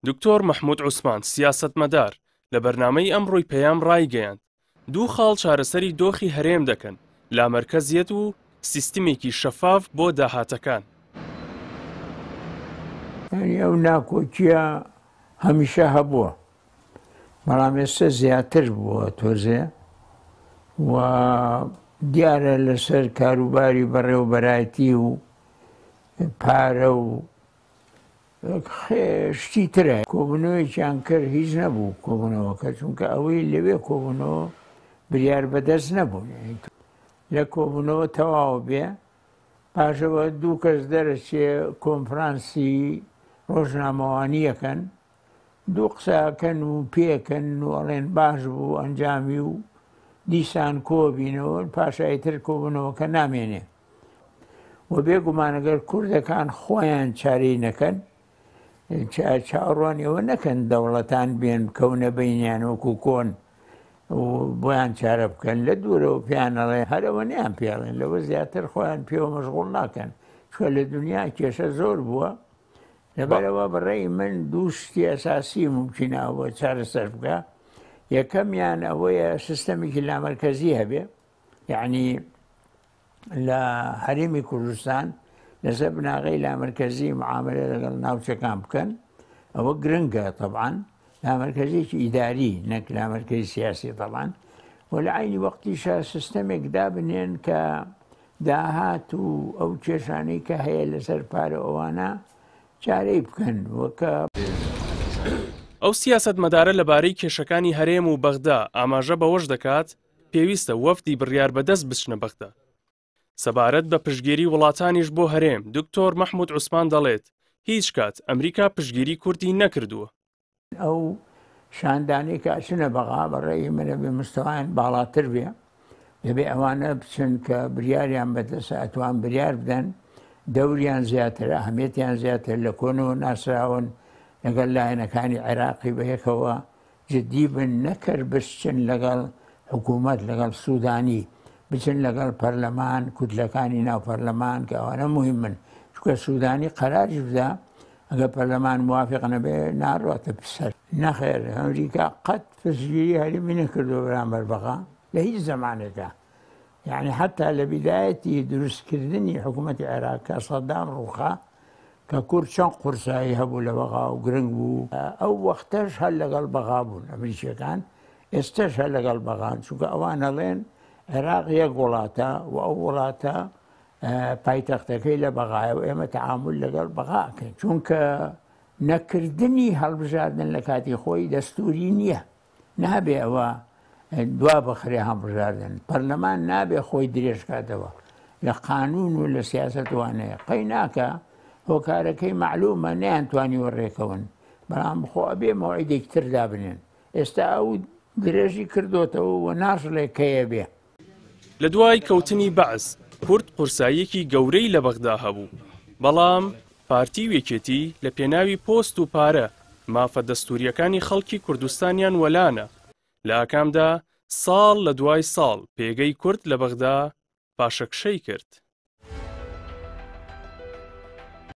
دکتۆر مەحمود عوسمان، سیاسەتمەدار، لە بەرنامەی ئەمڕۆی پەیام ڕایگەیاند، دوو خاڵ چارەسەری دۆخی هەرێم دەکەن، لامەرکەزیەت و سیستمێکی شەفاف بۆ داهاتەکان. یانی ئەو ناکۆکییە هەمیشە هەبووە، بەڵام ئێستا زیاتر بووە تۆزێ و دیارە لەسەر کاروباری بەڕێوەبەرایەتی و پارە و شتی ترە. کۆبوونەوەیەکیان کرد هیچ نەبوو کۆبوونەوەکە چونکە ئەوەی لەوێ کۆبوونەوە بریار بەدەست نەبوون لە کۆبوونەوە تەواو بێ پاشەوە دوو کەس دەرەچێ کۆنفرانسی ڕۆژنامەوانیەکەن دوو قسەکەن و پێکەن و ئەڵێن باش بوو ئەنجامی و دیسان کۆبینەوە پاشایی تر کۆبوونەوەکە نامێنێ و بێگومان گەر کوردەکان خۆیان چارەی نەکەن چاوەڕوانی ئەوە نەکەن دەوڵەتان بێن بکەونە بینیان وەکو کۆن و بۆیان چارە بکەن لە دوورەوە پێیان ئەڵێ هەر ئەوە نیان پێڵێن لەوە زیاتر خۆیان پێوە مەشغوڵ ناکەن چکە لە دنیا کێشە زۆر بووە لەبەرەوە بەڕێی من دوو شتی ئەساسی ممکنە ئەوە چارەسەر بکە یەکەمیان ئەوەیە سیستەمێکی لامەرکەزی هەبێ یعنی لە هەرێمی کوردستان لەسەر بناغەی لامەرکەزی معاملە لەگەڵ ناوچەکان بکەن ئەوە گرنگە طبعاان لامەرکەزیێکی ئیداری نەک لامەرکەزی سیاسی طبعاان و لە عینی وەختیشە سیستەمێک دابنێن کە داهات و ئەو کێشانەی کە هەیە لەسەر پارە ئەوانە چارەی بکەن وەکە ئەو سیاسەتمەدارە لەبارەی کێشەکانی هەرێم و بەغدا ئاماژە بەوەش دەکات، پێویستە وەفدی بڕیاربەدەست بچنە بەغدا. سەبارەت بە پشتگیری وڵاتانیش بۆ هەرێم، دکتۆر مەحمود عوسمان دەڵێت، هیچ کات ئەمریکا پشتگیری کوردی نەکردووە. ئەو شاندانەی کە ئەچنە بەغا بە ڕێی من ئەبێ مستەوایان باڵاتر بێ، دەبێ ئەوانە بچن کە بریاریان بەدەستە ئەتوان بریار بدەن، دەوریان زیاترە، ئەهمیەتیان زیاتر، لە کۆنەوە ناسراون لەگەڵ لایەنەکانی عێراقی بەیەکەوە جدی بن نەک هەر بچن لەگەڵ حکوومەت لەگەڵ سوودانی بچن لەگەڵ پەرلەمان کوتلەکانی ناو پەرلەمان کە ئەوانە مهمن چونکە سوودانی قەراریش بدا ئەگەر پەرلەمان موافق نەبێ ناڕاتە سەر نەخێر ئەمریکا قەت پشتگیری هەرێمی نەکردووە بەرامبەر بەغا لە هیچ زەمانێکا یعنی حتا لە بیدایەتی دروستکردنی حکوومەتی عێراق کە سەدام ڕووخا کە کورد چەند قورسایی هەبوو لە بەغا و گرنگ بوو، ئەو وەختەش هەر لەگەڵ بەغا بوون ئەمریکییەکان، ئێستەش هەر لەگەڵ بەغان، چونکە ئەوان ئەڵێن عێراق یەک وڵاتە و ئەو وڵاتە پایتەختەکەی لە بەغایە و ئێمە تەعامول لەگەڵ بەغا ئەکەین، چونکە نەکردنی هەڵبژاردن لە کاتی خۆی دەستووری نییە. نابێ ئەوە دوا بخرێ هەڵبژاردن پەرلەمان نابێ خۆی درێژ کاتەوە لە قانون و لە سیاست وانەیە قەی ناکە هۆکارەکەی معلومە نەیانتوانیوە ڕێکەون بەڵام خۆ ئەبێ مەوعیدێک تر دابنێن ئێستا ئەو درێژی کردۆتەوە و ناشڵێ کەیە بێ. لە دوای کەوتنی بەعس کورد قورساییەکی گەورەی لە بەغدا هەبوو، بەڵام پارتی و یەکێتی لە پێناوی پۆست و پارە مافە دەستوورییەکانی خەڵکی کوردستانیان وەلانا، لە ئاکامدا ساڵ لە دوای ساڵ پێگەی کورد لە بەغدا پاشەکشەی کرد.